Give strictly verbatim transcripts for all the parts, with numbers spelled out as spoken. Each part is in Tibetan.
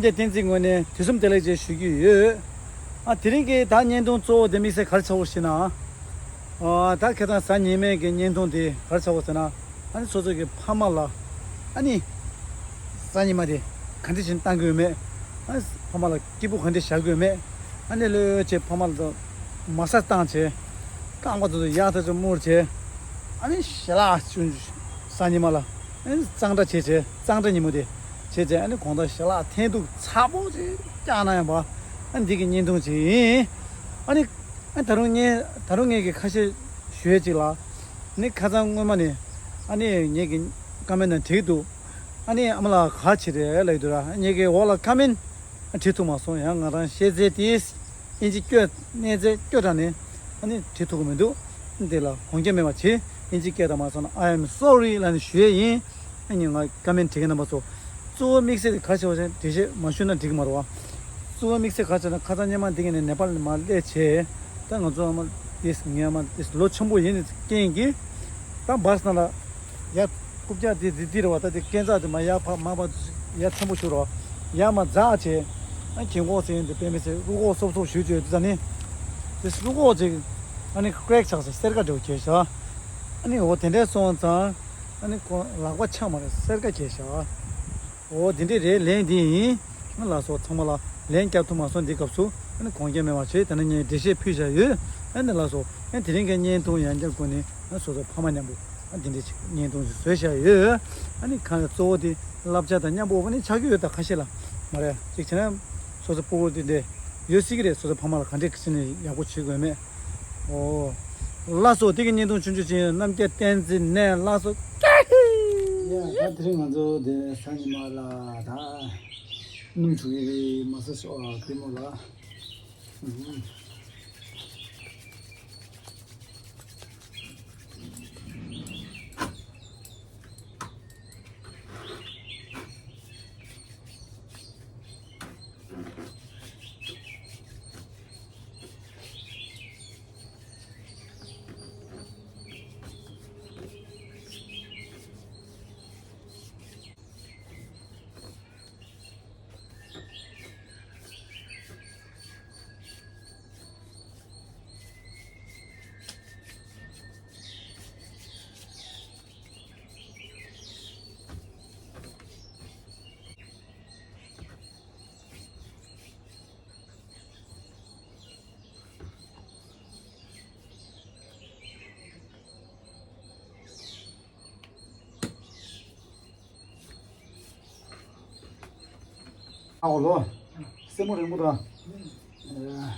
འདི་བསྟན་འཛིན་ངོས་ནས་དུས་གསུམ་བདེ་ལེགས་ཅེས་ཞུ་རྒྱུ་ཡོད། ཨ་དེ་རིང་གི་ད་བརྙན་ཐུང་གཙོ་བོ་དེ་དམིགས་བསལ་ག་རེ་ཆགས་པ་ཞེ་ན། ཨ་ད་ཁ་སང་གཟའ་ཉི་མའི་གི་བརྙན་ཐུང་དེ་ག་རེ་ཆགས་པ་ཟེར་ན། ཨ་ནི་སོ་སོ་གི་ཕ་མ་ལ་ཨ་ནི་གཟའ་ཉི་མ་དེ་ག་འདྲ་བྱས་ནས་བཏང་དགོས་མེད། ཨ་ནི་ཕ་མ་ལ་སྐྱིད་པོ་ག་འདྲ་བཞག་དགོས་མེད། ཨ་ནི་ལོས་བྱས་ཕ་མ་ལ་མ་ས་བཏང་བྱས། རྐང་པ་ཚོ་ཡག་ཐག་ཆོད་མུར་བྱས། ཨ་ནི་ཞལ་ལག་ཆུང་ཆུང་གཟའ་ཉི་མ་ལ་ཨ་ནི་གཙང་སྦྲ་བྱས་བྱས་གཙང་སྦྲ་ཉིན་མོ་དེ་བྱས་བྱས། ཨ་ནི་དགོང་དག་ཞལ་ལག་འཐེན་ཐུག་ཚ་པོ་ཅིག་བཀྱག་ན་ཡང་བ། ཨ་ནི་འདི་གི་བརྙན་ཐུང་ཅིག་ཡིན། ཨ་ནི་ཨ་ད་རུང་ངས་ད་རུང་ངས་གི་ཁ་ཤས་ཞུ་ཡས་ཅིག་ལ། ཨ་ནི་ཁ་སང་སྔོན་མ་ནས་ཨ་ནི་ངས་གི་ཀ་མེན་ནང་བྲིས་འདུག་ཨ་ནི་ཨ་མ་ལགས་ག་བྱེད་རེད་ལབ་འདུག་ར། ངས་གི་འོག་ལ་ཀ་མེན་བྲིས་ཐུབ་མ་སོང་། ཡང་ང་རང་ཤེས་ཚད་དེ་ཨིན་ཇི་སྐྱོ་གནས་ཚད་སྐྱོ་དྲགས་ནས་ཨ་ནི་བྲིས་ཐུབ་ཀྱི་མི་འདུག་འདི་ལ་དགོངས་འགལ་མེད་པ་བྱེད། ཨིན་ཇི་སྐད་དང་མ་སོང་ན་I am sorry ལབ་ནས་ཞུ་ཡས་ཡིན། ཨ་ནི་ང་ཀ་མེན་བྲིས་མཁན་རྣམ་པ་ཚོ། གཙོ་བོ་དམིགས་བསལ་དེ་ག་རེ་བྱས་པ་ཟེར་ན་འགྲེལ་བཤད་མ་ཞུས་ན་འགྲིག་གི་མ་རེད་བ། གཙོ་བོ་དམིགས་བསལ་ག་རེ་བྱས་ན་ཁ་སང་སྔོན་མ་འདི་ག་ནས་ནེ་པཱལ་ནས་མར་སླེབས་བྱས། ད་ང་ཚོ་ཨ་མ་དེས་ངའི་ཨ་མ་དེས་ལོ་ཆེན་པོ་ཡིན་ནི་རྐྱེན་གྱིས་ད་བཱས་ནང་ལ་ཡར་རྐུབ་བཀྱག་དེ་དེ་དེ་རེད་བ། ད་དེ་སྐས་འཛེག་དེ་མར་ཡར་ཕར་མར་ཕར་ཡར་མཐོན་པོ་ཞིག་རེད་བ། ཡར་མར་འཛེགས་བྱས། ཨ་རྒན་གོག་ཟེར་ཡོང་དུས་དཔེ་མི་སྲིད་རུས་ཁོག་སོབ་སོབ་ཞུ་བྱས་དུས་ཙ་ནི། དེ་རུས་ཁོག་ཅིག་ཨ་ནི་ཀེག་ཆགས་སོང་། སེར་ཀ་འདྲ་བོ་གྱེས་ཤག་ཨ་ནི་འོ་དེ་འདྲས་སོང་ཙང་ཨ་ནི་ཁོ་ལག་པ་ཆག་མ་རེད། སེར་ཀ་གྱེས་ཤག་འོ་དེ་འདྲས་རེད། ལན་འདི་ཡིན། ཨ་ལགས་སོ། ཚང་མ་ལ་ལན་བརྒྱབ་ཐུབ་མ་སོང་། འདི་སྐབས་སུ་ཨ་ནི་དགོངས་འགལ་མེད་པ་བྱེད། དེ་ནས་ངས་འགྲེལ་བཤད་ཕུལ་བཞག་ཡོད། ཨ་ནི་ལགས་སོ། ཨ་དེ་རིང་གི་བརྙན་ཐུང་ཡང་བསྐྱར་སྒོ་ནས་ཨ་སོ་སོ་ཕ་མ་མཉམ་པོ་ཨ་འདི་འདྲས་ཅིག་བརྙན་ཐུང་ཞིག་བཟོས་བཞག་ཡོད། ཨ་ནི་གང་གཙོ་བོ་དེ་བསླབ་བྱ་དང་མཉམ་པོ་ཨ་ནི་ཆགས་ཀྱི་ཡོད། ད་ཁ་ཤས་ལ་མ་རེད། གཅིག་བྱས་ན་སོ་སོ་སྤུ་གུ་དེ་འདྲས་ཡོད་སྲིད་ཀྱི་རེད། སོ་སོ་ཕ་མ་ལ་ག་འདྲས་ཀྱི་ཕྱིན་ནས་ཡག་པོ་བྱེད་དགོས་མེད། ཨོ། ལགས་སོ། དེ་གི་བརྙན་ཐུང་ཆུང་ཆུང་ཅིག་རྣམ་རྒྱལ་བསྟན་འཛིན་ནས་ལགས་སོ། ཡ་ད་དེ་རིང་ང་ཚོ་དེ་གཟའ་ཉི་མ་ལ་ད་སྣུམ་བྱུག་ཡི་རེད། མ་ས་ཤོག་ཨ་ལྟད་མོ་ལ། ཨུམ། ཨའོ་ལོ། སེན་མོ་རིང་པོ་དང་། ཨ། ཨ།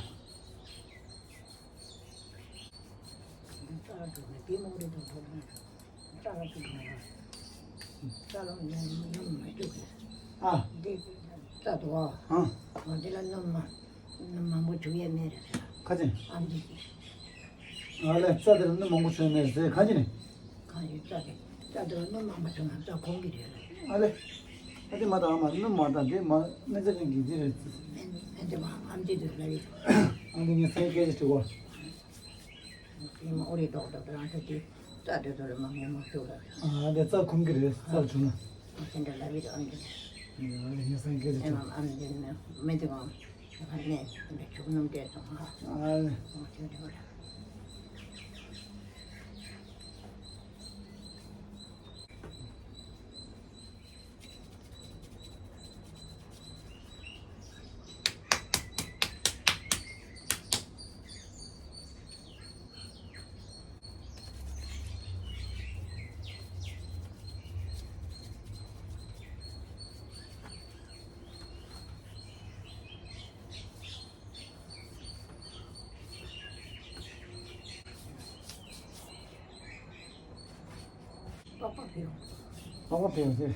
ཁ་ཅན། ཨ་ལས་རྩྭ་དེར་སྣུམ་མང་པོ་བྱུང་མེད་ཟེར་ག་ཅི་ནས། གང་ཡིན་རྩྭ་དེ། རྩྭ་དེར་སྣུམ་མང་པོ་བྱུང་ན་རྩྭ་ཁོང་གི་རེད་ལ། ཨ་ལས། ཨ་དེ་མ་དང་ཨ་མ་སྣུམ་མ་དང་དེ་མ་སྨན་རྩྭ་ཅན་གྱི་འདི་རེད། སྨན་སྨན་དེ་མ་ཨམ་དེ་དུ་ལ་རེད། ཨ་དེ་ངས་སེང་སྐད་ཅིག་དྲི་གོ། ཨ་དེ་མ་ཨོ་རེད་རྡོག་རྡོག་རང་ཚོ་དེ་རྩྭ་དེ་ཚོ་ལ་མ་མོ་མ་ཤོར་ལ། ཨ་དེ་རྩྭ་ཁོང་གི་རེད། རྩྭ་བྱུང་ན། ཨ་དེ་འདྲ་ལ་རེད། ཨ་དེ། ཨ་དེ་ངས་སེང་སྐད་ཅིག་དྲི་གོ། ཨ་དེ་མ་ཨམ་དེ་མ་སྨན་དེ་མ། ཨ་ནི་ཆུ་སྣུམ་དེ་ཚོ་ང་། ཨ་ནི། ཨོ་ཆུ་དེ་བ་ལ། པགས་པ་ཕེབས། པགས་པ་ཕེབས་ཟེར།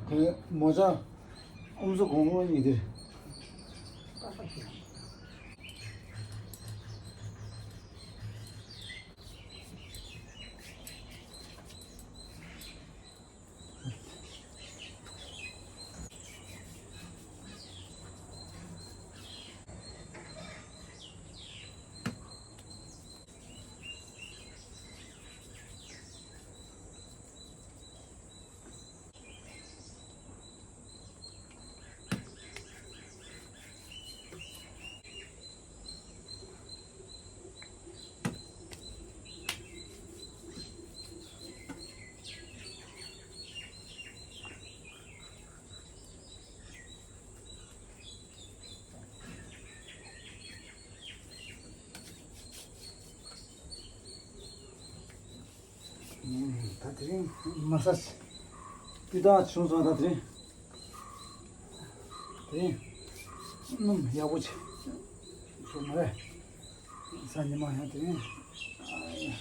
དེ་མོ་ཅག་ཨམ་སྲུ་གོང་མོ་གཉིས་དེར། པགས་པ་ཕེབས། ད་དེ་རིང་མ་ས་སྤུས་དག་བྱུང་སོང་། ད་དེ་རིང་དེ་རིང་སྣུམ་ཡག་པོ་བྱས་བྱུང་མ་རེད། ས་ཉི་མ་ཡང་དེ་རིང་ཨ་ཡ།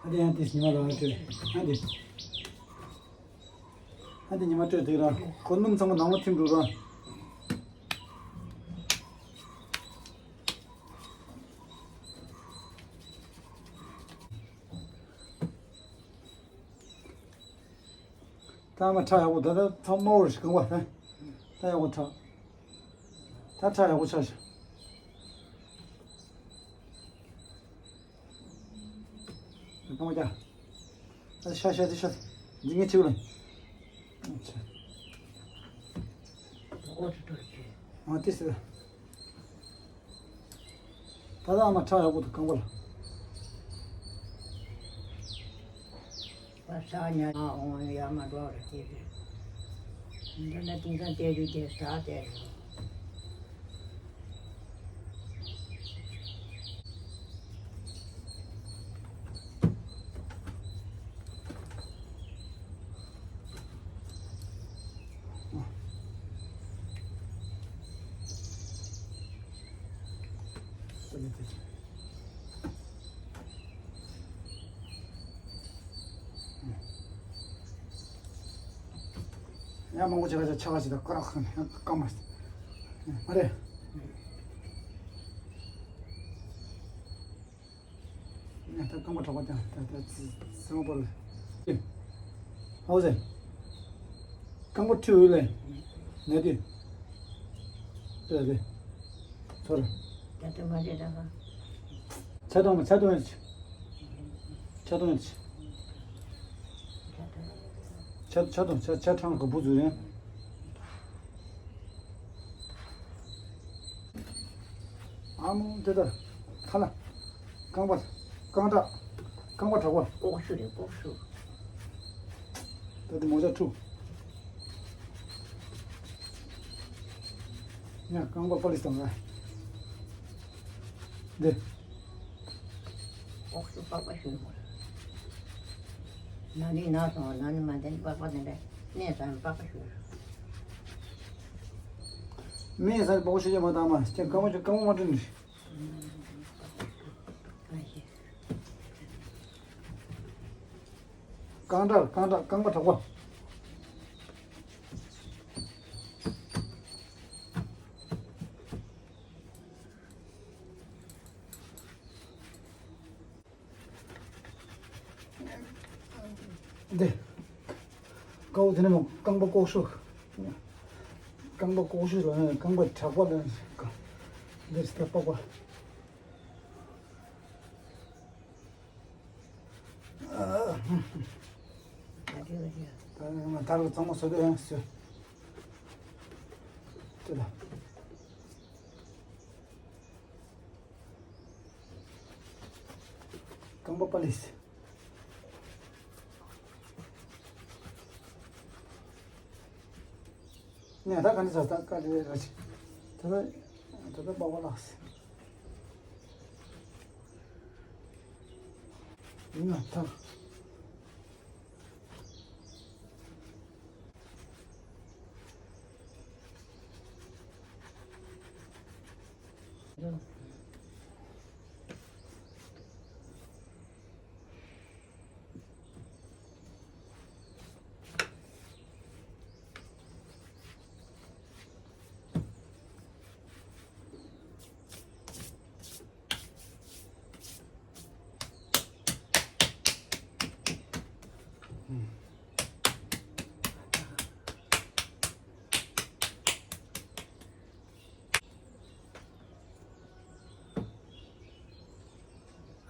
ཨ་དེ་ཡང་དེ་ཉི་མ་རང་སྤྲོད། ཨ་དེ། ཨ་དེ་ཉི་མ་སྤྲོད་དེ་རང་ཁོ་སྣུམ་ཚང་མ་ནང་ལ་ཐིམ་འགྲོ་རང་། ད་མ་ཁྲག་ཡག་པོ་ད་ད་ཐོག་མ་འོར་ཞིག་གང་བ་ད་ད་ཡག་པོ་ཁྲག་ད་ཁྲག་ཡག་པོ་ཆགས་ཤག་གང་བ་ཀྱ། ད་ཤ་ཤ་ཤ་འདི་ངས་ཆིག་ལ། ཨ་ཏི་སི། ད་ད་ཨ་མ་ཁྲག་ཡག་པོ་འདུག་རྐང་པ་ལ། ད་ས་ཉ་ཨོང་ཡ་མ་འགྲོ་ར་དེ་རེད། འདི་ན་དེང་སང་དེ་རེད་དེ་ས་དེ་རེད། ཡང་མང་པོ་ཅིག་ལ་ཆ་ག་ཅིག་དང་ཀ་རག་ཁ་ནས་ཡང་སྐམ་པ་མ་རེད། ད་རྐང་པ་གྲགས་པ་དང་ད་ད་ཙི་ཙི་མ་པོ་ལ། ཧའོ་ཟེ། རྐང་པ་ཁྲུས་འོས་ལས། ནད་དུས། ལྟོས་ལྟོས། ཚོར། ད་ལྟ་མ་རེད་ད་ག་ཆ་གཏོང་མ་ཆ་གཏོང་ཡ་ཆ་གཏོང་ཡ་ཆ། ཆ་ཆ་གཏོང་ཆ་ཆ་ཁྲང་ག་བུ་ཟུ་རེད། ཨ་མོ་དེ་ལྟར་ཁ་ལ། རྐང་པ། རྐང་བྲག་རྐང་པ་བྲག་པ། ལྐོག་ཤུ་རེད་ལྐོག་ཤུ། ད་དེ་མོ་ཅག་ཁྲུ། ཡ་རྐང་པ་པ་ལི་སི་དང་ང་། འདི། ལྐོག་ཤུ་པགས་པ་ཤུ་མོ། ན་ནི་ན་སོང་ན་ནི་མ་འདན་པགས་པ་འདན་པས་གནས་སམ་པགས་པ་ཤུ། མེད་ས་ནི་པགས་པ་ཤུ་ཅེ་མ་བཏང་མ་ཅེ་རྐང་པ་ཅེ་རྐང་པ་མ་བྲིན་ནི། རྐང་བྲག་རྐང་བྲག་རྐང་པ་བྲག་པ། འདི། ཀའོ་དེ་ནས་མོ་རྐང་པ་ལྐོག་ཤུ། རྐང་པ་ལྐོག་ཤུ་ལ་རྐང་པ་བྲག་པ་ལ། འདི་སྟབས་པགས་པ། ད་ང་ད་རུ་གཙང་མ་བཟོ་དུ་ཡང་ཟོས། དེ་ལ། རྐང་པ་པ་ལིས། ནས་ད་ག་འདྲ་བྱ་ད་ག་འདྲ་ར་ཅི། ད་ད་ད་ད་པགས་པ་ལགས། ཡིན་ན་ད།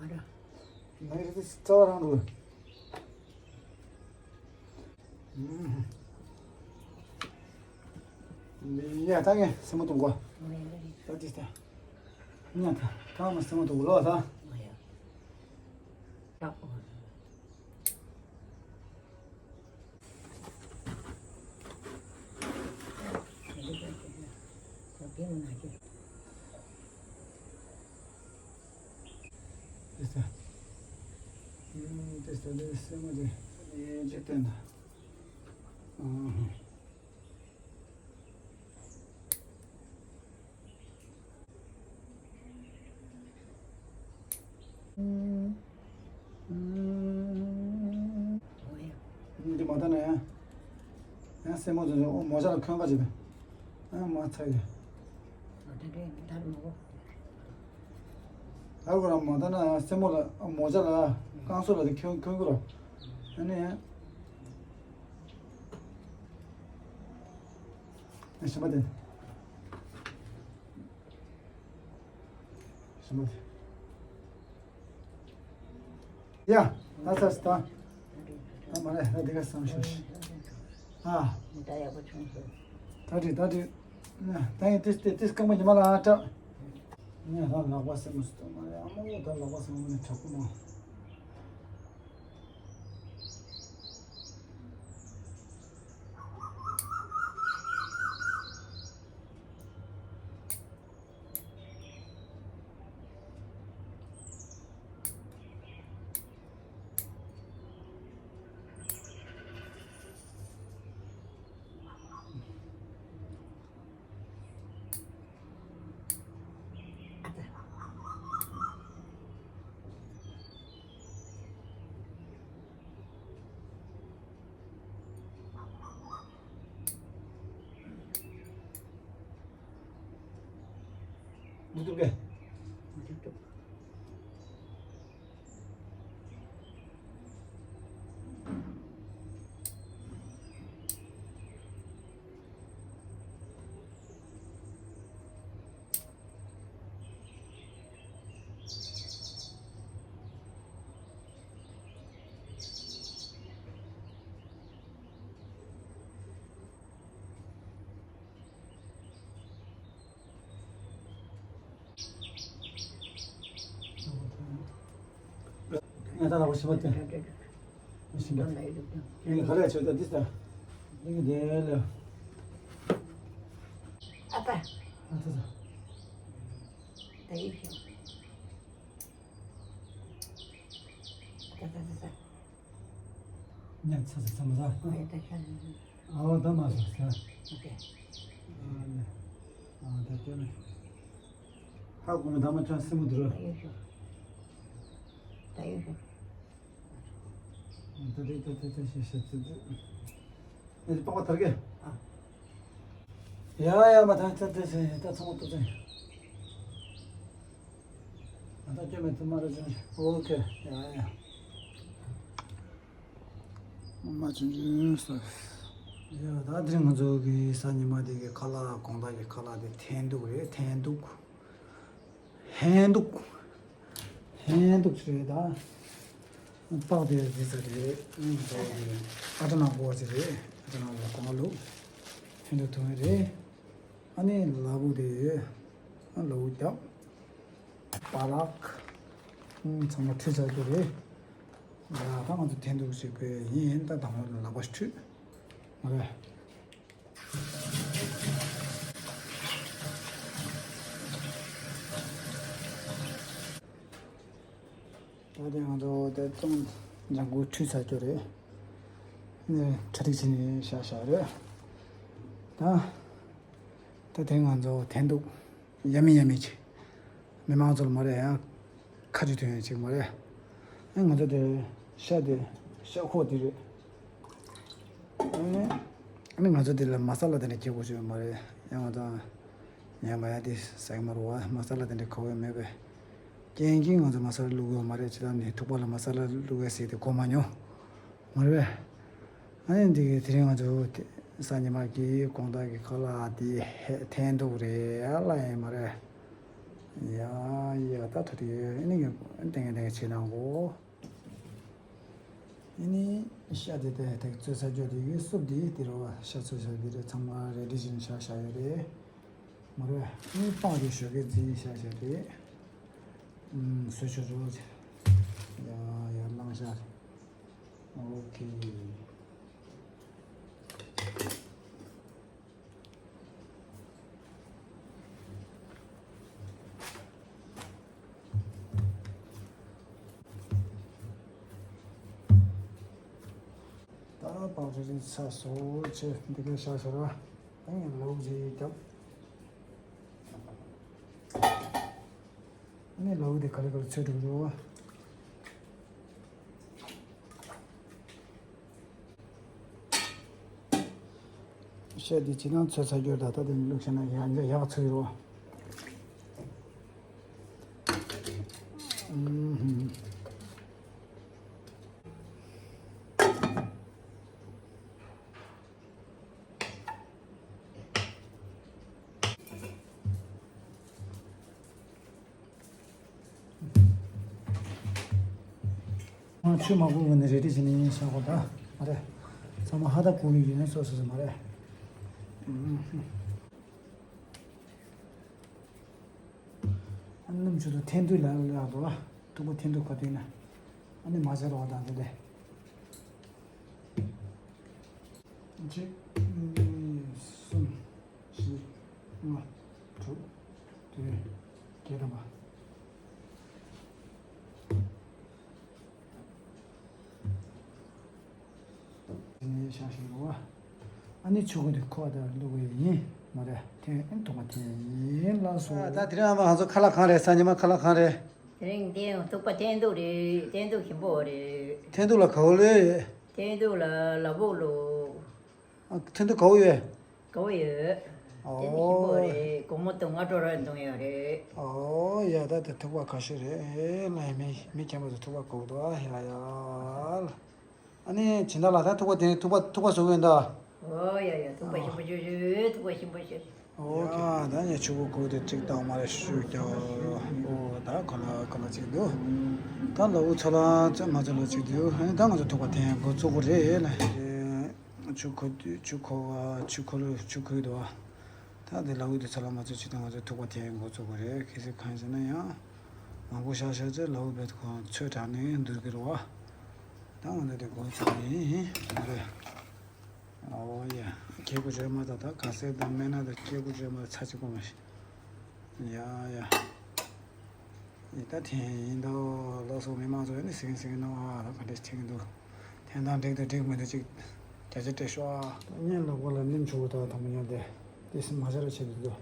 ཨ་ར། ནང་རི་རྩ་བ་རང་འགྲོ། ཡ་ད་ངས་སེམས་མ་གཏོང་གོ། ད་དེ་ད། ཉ་ཐ་ཐ་མ་སེ་མོ་དུ་ལོ་ཐ། དེ་ས། དེ་ས་དེ་སེ་མོ་དེ་དེ་དེ་བསྟན་ད། འདི་མ་ད་ན་ཡང་། ཡང་སེ་མོ་ཚོ་མོ་ཅག་ལ་འཁོན་པ་བྱེད་པས། ཡང་མ་ཚར་ཡོད། ད་རུ་ར་མ་ད་ན་སེ་མོ་ལ་མོ་ཅག་ལ་རྐང་སོ་ལ་དེ་འཁོན་འཁོན་གི་ར། ཨ་ནི་ཡང་། ཨ་ཞིམ་པ་དེ། ཞིམ་པ་དེ། ཡ། ད་ཚར་སོང་ད། ད་མ་རེད་ད་འདི་ག་བསམ་ཤོག་ཤིག་ཨ། ད་ཡག་པོ་བྱུང་སོང་། ད་འགྲིག་ད་འགྲིག་ད་ཡིན་ཏིས་ཏིས་ཏིས་རྐང་པ་ཉི་མ་ལ་ཨ་སྐྲག་ངས་ད་ལག་པ་སེ་མོ་ཟེར་དུ་མ་རེད། ཨ་མ་ལོ་ད་ལག་པ་སེ་མོ་ནས་དྲག་པོ་མ། འདི་ཐུབ་གས། ང་ད་ལ་བ་ཞིམ་པ་སྟེ། ཞིམ་པ། ངས་ག་ལས་བྱོས་ད་འདི་ལྟ། འདི་གི་དེ་ལ། ཨ་ཕ། ཨ་ཚ་ཚ། ད་ཡིན་ཤོག་ད་ད་ད་ད། ཉ་ཚ་ཚ་ཚ་མ་ཚ། ཨ་ཡ་ད་ཤ་ནི། ཨ་བ་ད་མ་ཚ་ཚ། ཨོ་ཁེ། ཨ་ནི། ཨ་ད་ཁྱོད་ནི། ཧ་གོ་མི་ད་མ་ཅང་སེ་མོ་དུ་ར། ད་ཡོད་ཤོག་ད་ཡོད་ཤོག་ད་དེ་ད་དེ་ད་ཤེས་ཤེས་ཚིག་དེ། ཨེ་པགས་པ་ཐར་གི། ཨ། ཡ་ཡ་མ་ད་ད་ད་ད་ཚང་མ་ཏོ་ཚང་། ང་ད་སྐྱོན་མེད་དུ་མ་རེད་ཅན། ཨོ་ཁེ། ཡ་ཡ། མ་ཆུང་ཆུང་ས། ཡ་ད་དེ་ང་ཚོ་གི་གཟའ་ཉི་མ་དེ་གི་ཁ་ལག་དགོང་དག་གི་ཁ་ལག་དེ་འཐེན་ཐུག་རེད། འཐེན་ཐུག་འཐེན་ཐུག་འཐེན་ཐུག་ཅིག་རེད་ད། པགས་དེ་འདི་ཚ་རེད། ང་ཚོ་གི་ཨ་ཏྲ་ནག་པོ་ཅིག་རེད། ཨ་ཏྲ་ནག་པོ་གོང་ལུག་འཐེན་ཐུག་ཐུག་ངེས་རེད། ཨ་ནི་ལ་བུ་དེ་ཡོད། ཨ་ལ་བུ་རྒྱབ། པ་ལག་ཨུམ། ཚང་མ་ཁྲུས་བྱ་རྒྱུ་རེད། ཡ་ད་ང་ཚོ་འཐེན་ཐུག་བྱེད་དགོས་ཡིན། ད་དང་པོ་ལག་པ་ཁྲུས་མ་རེད། ད་དེ་ང་ཚོ་དེ་ཙོང་ལྗང་གུ་ཁྲུས་བྱ་རྒྱུ་རེད། ནས་གྲ་སྒྲིག་བྱས་ནས་བཞག་བཞག་རེད། ད་ད་དེ་ང་ཚོ་འཐེན་ཐུག་ཡ་མི་ཡ་མི་ཅིག་མི་མང་ཚོ་ལ་མ་རེད། ཡང་ཁ་ཆུ་ཐོན་ཡ་ཅིག་མ་རེད། ཨ་ང་ཚོ་དེ་ཤ་དེ་ཤ་ཁོག་དེ་རེད། ཨ་ནི་ང་ཚོ་དེ་ལ་མ་ས་ལ་དེ་འདྲ་སྐྱེ་དགོས་ཞུ་མ་རེད། ཡང་ང་ཚོ་ཡང་མ་ཡ་དེ་ཟ་གི་མ་རེད་བ། མ་ས་ལ་དེ་འདྲ་ཁོ་བོས་མེད་པས། རྐྱེན་གྱིས་ང་ཚོ་མ་ས་ལ་བླུག་གི་ཡོད་མ་རེད། ཇི་ལྟར་ནི་ཐུག་པ་ལ་མ་ས་ལ་བླུག་གི་ཟེར་དེ་གོ་མ་མྱོང་། མ་རེད་པས། ཨ་ནི་འདི་གི་དེ་རིང་ང་ཚོ་དེ་གཟའ་ཉི་མ་གི་དགོང་དག་གི་ཁ་ལག་དེ་ཧེ་འཐེན་ཐུག་རེད། ཨ་ལ་ཡིན་མ་རེད། ཡ་ཡ་ད་ད་དེ་ཨ་ནི་ངས་ཏན་ཏན་བྱེད་གནང་གོ། ཨ་ནི་ཤ་དེ་དེ་དེ་བཙོས་ཚར་རྒྱུ་དེ་གི་སུབ་དེ་དེ་རུ་ཤ་བཙོས་ཚར་དེ་རེད། ཚང་མ་རེ་ཌི་བྱས་ནས་བཞག་བཞག་ཡོད་རེད། མ་རེད་པས། ཨ་ནི་པགས་དེ་ཞོགས་ཀས་བརྫིས་བཞག་བཞག་རེད། ཨུམ། བཟོས་ཆོག་ཆོག་ཅིག་ཡ་ཡ་བླངས་ཤག་ཨོ་ཁེ། ད་པགས་རིལ་ཚ་སོ་ཆེ་འདི་གའི་ཤ་ཤོར་བ། ཨ་ནི་ལོག་ཅིག་བརྒྱབ། ཨ་ནི་ལོག་དེ་ག་རེ་ག་རེ་ཚོས་འགྲོ་རོ། ཤ་འདི་ཅི་ནང་ཚོས་ཚ་རྒྱུར་ད་ལྟ་དེ་བླུགས་ཤེ་ན་ཡང་འཇའ་ཡག་ཚོས་རོ། ཨུམ། ཆུ་མ་བུ་བུ་ནི་རེ་རེ་བྱས་ནས་ཤ་གོ་ད་མ་རེད། ཚང་མ་ཧ་ད་གོ་ཡི་ཡོད་ན་སོ་སོ་སོ་མ་རེད། ཨ་ནི་མཆུ་ཏོ་འཐེན་དུས་ལ་ལ་དོ་ལ་ཐུག་པ་འཐེན་དུས་ག་དུས་ན་ཨ་ནི་མ་བྱ་རོགས་དང་དེ་ལས། གཅིག་གཉིས། གསུམ། བཞི། ལྔ། དྲུག་བདུན། བརྒྱད་དང་པ། དེ་ནས་བཞག་ཤིང་རོ། ཨ་ནི་ཆུ་ཁོལ་དུ་ཁོ་དང་བླུགས་པ་ཡིན་མ་རེད། དེ་ཐུག་པ་དེ་ཡིན་ལ་སོ། ད་དེ་རིང་ཨ་མ་ང་ཚོ་ཁ་ལག་གང་རེད། སང་ཉིན་མ་ཁ་ལག་གང་རེད། དེ་རིང་འདི་ཡང་ཐུག་པ་འཐེན་ཐུག་རེད། འཐེན་ཐུག་ཞིམ་པོ་རེད། འཐེན་ཐུག་ལ་ག་བོ་ལོས་ཡོད། འཐེན་ཐུག་ལ་ལ་ཕུག་ལོ། ཨ་འཐེན་ཐུག་ག་བོ་ཡོད། ག་བོ་ཡོད། འཐེན་ཐུག་ཞིམ་པོ་ཨོ། རེད། སྒོར་མོ་དུང་ལྔ་སྤྲོ་ར་འདོང་ཡོད་རེད། ཨོ་ཡ་ད་དེ་ཐུག་པ་ཁ་ཤས་རེད། ཨེ་ལ་མི་མི་ཁྱད་པར་དུ་ཐུག་པ་གོ་གི་འདུག་ཨ་ཡ་ཡ། ཨ་ནི་སྦྱིན་བདག་ལགས་ད་ཐུག་པ་དེ་ཐུག་པ་ཐུག་པ་བཟོ་གི་ཡོད་ད། ཨོ་ཡ་ཡ་ཐུག་པ་ཞིམ་པོ་ཞུ་ཞུ་ཐུག་པ་ཞིམ་པོ་ཞུ། ཨོ་ཡ་ད་ངས་ཆུ་བུ་ཁུག་དེ་གཅིག་བཏང་མ་རེད་ཤུ་རྒྱག་ཨོ་ད་ག་ལ་ག་ལ་གཅིག་འདུག་ད་ལ་བུ་ཚོ་ལ་ཚོད་མ་ཚོད་ལ་གཅིག་འདུག་ཨ་ནི་ད་ང་ཚོ་ཐུག་པ་དེ་འགོ་བཙུགས་དགོས་རེད་ལ། ཆུ་ཁུག་ཆུ་ཁུག་ཆུ་ཁུག་ཆུ་ཁུག་འདུག་ད་དེ་ལ་བུ་དེ་ཚོ་ལ་མ་ཚོད་ཅི་དང་ང་ཚོ་ཐུག་པ་དེ་འགོ་བཙུགས་དགོས་རེད། གལ་སྲིད་གང་ཡིན་ཟེར་ན་ཡང་མང་པོ་བཞག་བཞག་ཚེ་ལ་བུ་བེད་ཁོང་ཚོད་དྲགས་ནས་འདུག་གི་རེད་བ། ད་ང་ཚོ་དེ་འགོ་བཙུགས་ཡིན་མ་རེད། ཨོ་ཡ། སྐྱེ་དགུ་རེ་མ་ད་ད་ག་སེ་དང་སྨན་སྣ་དང་སྐྱེ་དགུ་རེ་མ་ཚ་གཅིག་པོ་མ་ཤི། ཡ་ཡ། ཡི་ད་ཐེན་ཡིན་དོ་ལོ་སོ་མི་མང་ཚོ་ཡོད་ནི་སིང་སིང་ནོ་ཨ་ད་ག་འདྲས་ཆེ་གི་འདུག་ཐེན་དང་འགྲིག་འདུག་འགྲིག་མི་འདུག་ཅིག་བརྒྱ་ཆ་སྤྲད་ཤོག་ཨ། ད་ངས་ལག་པ་ལ་ནིམ་ཆུ་བོ་ད་དང་མི་ཉན་ཏེ་དེ་སི་མ་ཤ་ར་ཆེ་འདུག་དོ།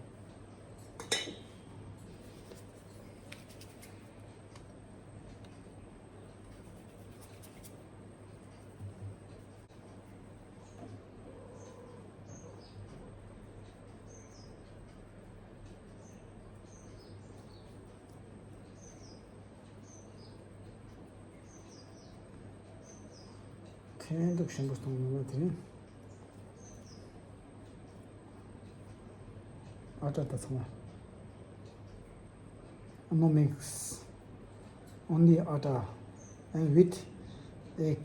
ཐེན་འདུག་ཞིམ་པོ་གཏོང་ནི་ན་དེ་རིང་། ཨ་ཏྲ་ད་ཚང་མ། No mix. Only atta and with egg.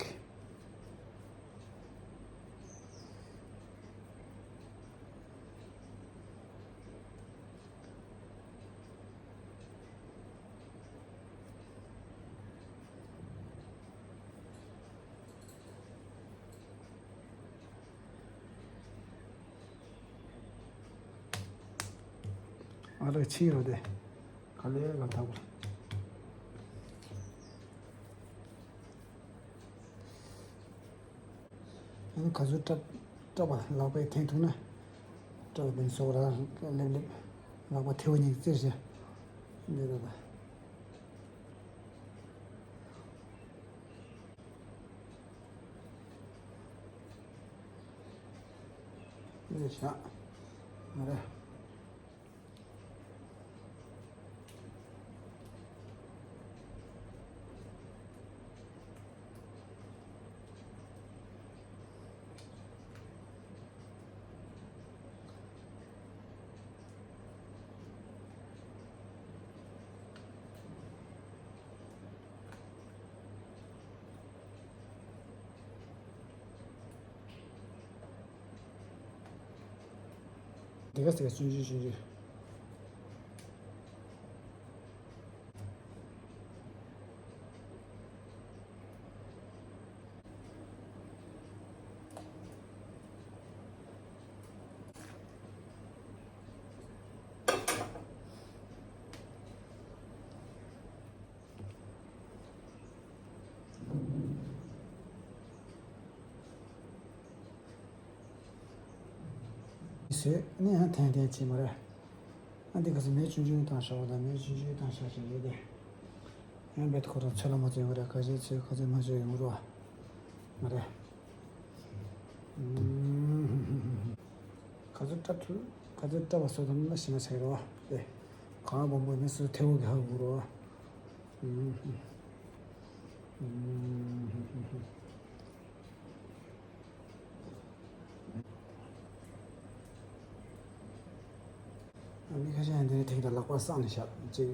ཨ་རེ་ཕྱིན་རོ་དེ། ག་ལེ་ལ་ཐག་པ། ཨ་ནི་ག་ཚོད་སྐྲ་སྐྲ་བ་ལག་པས་འཐེན་ཐུབ་ན། སྐྲ་བ་འདི་ཚོ་ར་ལེབ་ལེབ། ལག་པ་ཐལ་བ་གཉིས་བཙིར་བྱས། འདི་ལ་ད། འདི་བཞག་ང་རེ། འདི་ག་ཟེར་ག་ཆུང་ཆུང་ཆུང་ཆུང་། ཟོས་ནས་ཡང་འཐེན་འཐེན་བྱེད་མ་རེད། ཨ་འདི་ག་ཚོད་མེ་ཆུང་ཆུང་བཏང་བཞག་པ་དང་མེ་ཆུང་ཆུང་བཏང་བཞག་བཞིན་རེད་དེ། ཡང་རྦད་ཁོ་རང་ཚོད་ལ་མ་ཚོད་ཡོང་གི་རེད། ཁ་ཤས་ཚོད་ཁ་ཚོད་མ་ཚོད་ཡོང་གི་རེད་བ། མ་རེད། ཨུམ། ག་ཚོད་བཀྲ་ཐུབ་ག་ཚོད་བཀྲ་བ་བཟོ་ཐུབ་ན་ཤི་ན་ཆགས་རེད་བ་དེ། གང་སྦོམ་པོ་མི་སུ་ཐེ་བོ་གི་ཧ་གོ་རེད་བ། ཨུམ། ཨུམ། ཨ་མི་ཁ་ཤས་ཡང་འདི་ནས་ཐེངས་དང་ལག་པ་སངས་ནས་བཞག་ཅིག་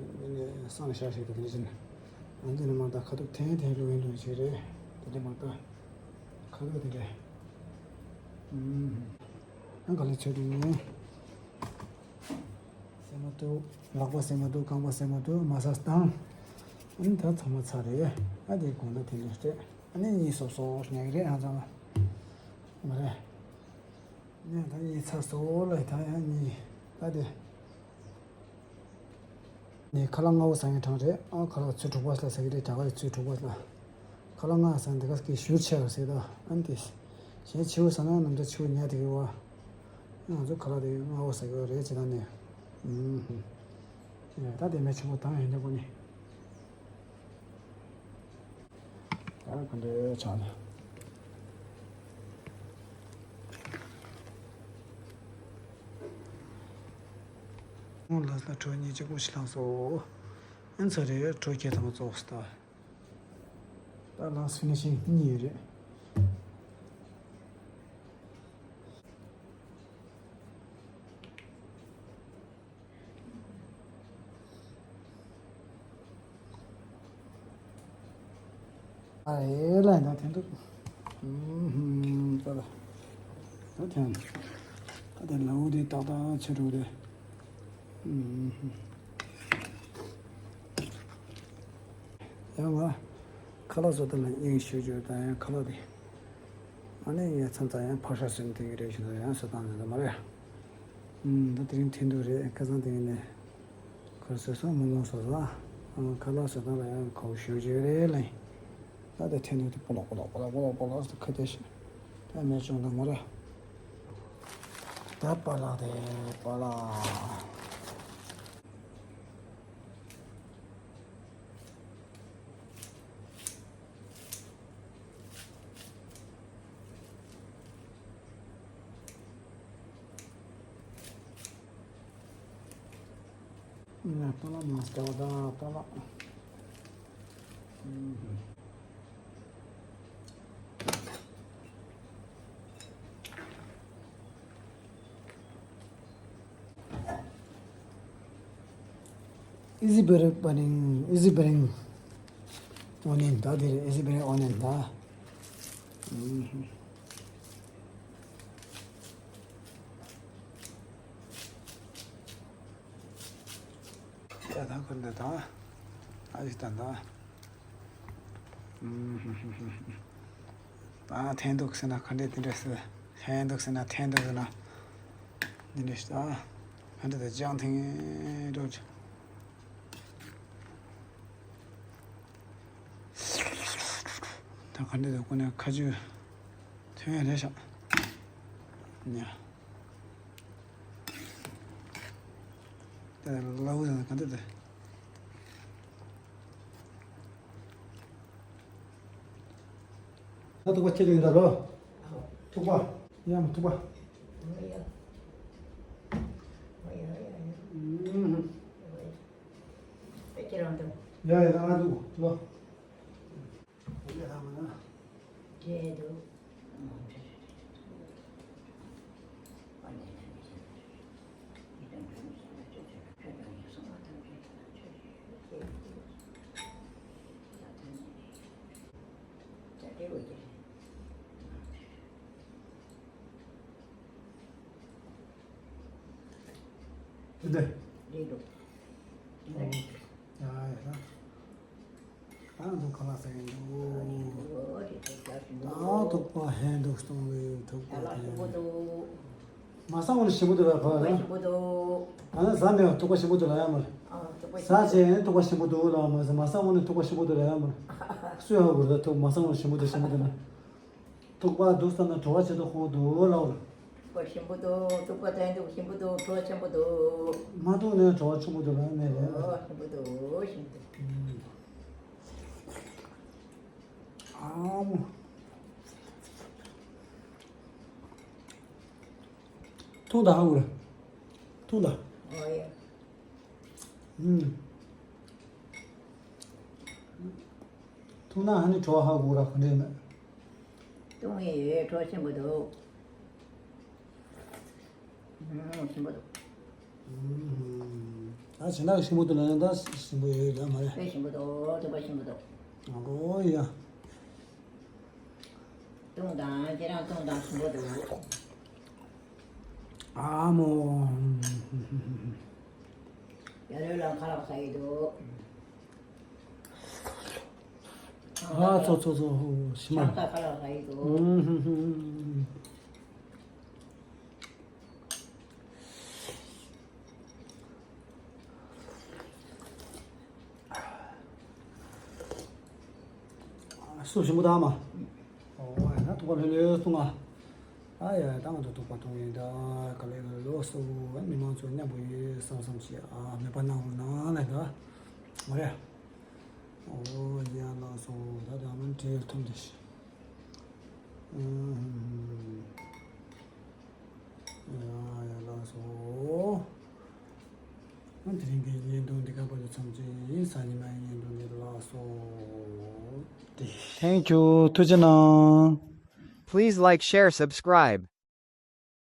སངས་ནས་བཞག་ཞིག་ཏུ་ལས་ཕྱིན། ཨ་འདི་ནས་མ་ད་ཁ་ཐུག་འཐེན་འཐེན་ལུགས་ཡིན་ལུགས་ཞིག་རེད། དེ་འདྲ་མ་ད་ཁ་ཐུག་དེ་འདྲ། ཨུམ། ཨ་ག་ལེ་ཆོད་འདུག་ནས། སེ་མ་ཏུ། ལག་པ་སེ་མ་ཏུ། རྐང་པ་སེ་མ་ཏུ། མ་ས་སྟངས། ཨ་ནི་ད་ཚང་མ་ཚར་རེད། ཨ་དེ་དགོང་དག་དེ་འདྲ་རེད། ཨ་ནི་གཉིད་སོབ་སོབ་ཉལ་གི་རེད་ཨ་ཚང་མ། མ་རེད། ངས་ད་ཡིག་ཚ་སོ་ལ་ད་ཡང་གཉིས་ད་དེ། ནས་ཁ་ལག་སྔ་བོ་ཟ་ཡང་གྲང་རེད། ཨ་ཁ་ལག་ཚོད་དྲུག་པ་ལ་ཟ་གི་རེད། རྒྱ་གར་ཡི་ཚོད་དྲུག་པ་ལ། ཁ་ལག་སྔ་ཟ་འདི་ག་གི་ཞུ་ཆེ་བ་ཟེར་ད། ཨ་ནི་དེ། གཞན་ཆེ་བོ་ཟ་ན་ནམ་ཟླ་ཆེ་བོ་ཉལ་དེ་གི་བ། ང་ཚོ་ཁ་ལག་དེ་སྔ་བོ་ཟ་གི་རེད་ཅེ་ད་ནས། ཨུམ། ད་དེ་མེ་ཆེན་པོ་དང་ཡིན་འདྲ་པོ་ནི། ད་ག་འདྲའི་ཆགས་ན། ཁོང་ལ་ལ་གྲོ་གཉིས་གཅིག་པོ་ཞིག་བླངས་སོ། ཨེ་ཚ་རེད་གྲོ་ཁྱེད་ཐང་བཙོག་སྟ། ད་ལགས་ཕི་ནི་ཤིང་གཉིས་ཡོད་རེད། ཨ་ཨེ་ལ་ཡིན་ད་འཐེན་འདུག་ཨུམ་ཧུམ་ད་ད་ད་འཐེན། ད་དེ་ལའུ་དེ་ཏག་ཏག་ཆེ་འགྲོ་དེ། ཨུམ་ཧུམ། ཡང་ང་ཁ་ལག་བཟོ་སྟངས་ལ་དབྱིངས་ཞུ་རྒྱུ་དང་ཡང་ཁ་ལག་དེ། ཨ་ནི་ཡ་མཚམས་མཚམས་ཡང་ཕག་ཤ་ཟོས་ནས་དེ་གི་རེད་བཞིན་དུ་ཡང་བཟོ་སྟངས་འདི་ཚོ་མ་རེད། ཨུམ་ད་དེ་རིང་འཐེན་འདུག་རེད། ཁ་སང་དེ་ཡིན་ནས་ཁོ་བཟོས་སོང་། མོག་མོག་བཟོས་སོང་། ཨ་ཁ་ལག་བཟོ་སྟངས་ལ་ཡང་གོ་ཞུ་རྒྱུ་རེད་ལ། ད་དེ་འཐེན་འདུག་དེ་པོ་ལོག་པོ་ལོག་པོ་ལོག་པོ་ལོག་པོ་ལོག་ཟེར་ཁ་གཏད་ཤིག་ད་མེ་བྱུང་ན་མ་རེད། ད་པཱ་ལགས་དེ་པཱ་ལགས། ང་པཱ་ལགས་མ་སྐྱོ་ད་པཱ་ལགས། Easy bread burning, easy bread onion ད་དེ་རེད། easy bread onion ད། ད་ད་ཁོ་འདི་ད་ཨ་ཡི་ད་ད། ཨ་འཐེན་འདུག་ཟེར་ན་ག་འདྲས་དེ་འདྲས་ཟེར། འཐེན་འདུག་ཟེར་ན་འཐེན་འདུག་ཟེར་ན། འདི་འདྲས་ད། ག་འདྲས་དེ་ལྗང་འཐེན་འགྲོ། ད་ག་འདྲས་དེ་ཁོ་ནས་ཁ་ཆུ་ཐོན་ཡ་རེད་ཤག་ཉ། ད་ལའུ་ཟེར་ན་ག་འདྲས་དེ། ད་ཐུག་པ་ཁྱེར་ཡོང་ད་རོ། ཐུག་པ། ཡ་མ་ཐུག་པ། ཡ་ཡ་ང་འདུག་ལོ། དེ་འདྲ། ཡ་ཡ། ཨ་འདུག་ག་ལ་ཟེར་གྱི་འདུག་ཨ་ཐུག་པ་ཧན་འདུག་གཏོང་བའི་ཐུག་པ་དེ། མ་ཟ་འོང་ན་ཞིམ་པོ་འདུག་ལ་ཕ་ར། ཨ་ཟ་མེད་པ་ཐུག་པ་ཞིམ་པོ་འདུག་ལ་ཡ་མ། ཟ་བྱས་ཐུག་པ་ཞིམ་པོ་འདུག་ལ་མ་ཟ། མ་ཟ་འོང་ན་ཐུག་པ་ཞིམ་པོ་འདུག་ལ་ཡ་མ། སུས་ཧ་གོ་ར་ཐུག་མ་ཟ་འོང་ན་ཞིམ་པོ་འདུག་ཞིམ་པོ་འདུག་ན། ཐུག་པ་འདུག་ས་ན་བྲོ་བ་ཆེ་ཏོ་ཧོ་འདུག་ལ་འོ། པོ་ཞིམ་པོ་འདུག་ཐུག་པ་བཙན་འདུག་ཞིམ་པོ་འདུག་བྲོ་ཆེན་པོ་འདུག་མ་ཐུག་ནས་བྲོ་ཆེན་པོ་འདུག་ལ་མེད་རེད། ཨོ་ཞིམ་པོ་འདུག་ཞིམ་པོ་འདུག་ཨ་མོ། ཐུག་ད་ཧ་གོ་ར། ཐུག་ད། ཨོ་ཡ། ཨུམ། ཐུག་ན་ཧ་ནི་བྲོ་ཧ་གོ་ར་ག་འདྲས་མེད། ཐུག་ངེས་ཡོད་བྲོ་ཆེན་པོ་འདུག་ཨུམ་ཞིམ་པོ་འདུག་ཨུམ། ད་བྱེད་ན་ཞིམ་པོ་འདུག་ལ་ད་ཞིམ་པོ་ཡོད་ཡོད་ད་མ་རེད། དཔེ་ཞིམ་པོ་འདུག་ཐུག་པ་ཞིམ་པོ་འདུག་ཨོ་ཡ། བཏུང་དང་ཁྱེད་རང་བཏུང་དང་ཞིམ་པོ་འདུག་ཨ་མོ། ཡ་རོལ་ལ་ཁ་ལག་ཟ་ཡི་འདུག་ཨ་ཚོ་ཚོ་ཚོ་ཞིམ་མ། ཤང་ཀ་ཁ་ལག་ཟ་ཡི་འདུག་ཨུམ། སུ་ཞིམ་པོ་དང་མ། ཨོ་ཡ་ན་ཐུག་པ་ལྷོད་ལྷོད་གཏོང་ཨ། ཨ་ཡ་ད་ང་ཚོ་ཐུག་པ་གཏོང་ཡིན་ད། ག་ལེ་ག་ལེ་ལོ་སོ་མི་མང་ཚོ་མཉམ་པོ་ཡོད་བསམ་བསམ་ཞིག་ཨ་མེད་པ་གནང་རོགས་གནང་ལ་ད། མ་རེད། ཨོ་ཡ་ལགས་སོ་ད་ད་མ་འབྲེལ་ཐུམ་དེ་ཞིག་ཨུམ། ཡ་ཡ་ལགས་སོ། ཨ་དེ་རིང་གི་བརྙན་ཐུང་འདི་ག་པར་དུ་མཚམས་བཅད་ཡིན། གཟའ་ཉི་མའི་བརྙན་ཐུང་འདི་ལགས་སོ། Thank you. ཐུགས་རྗེ་གནང་། Please like, share, subscribe.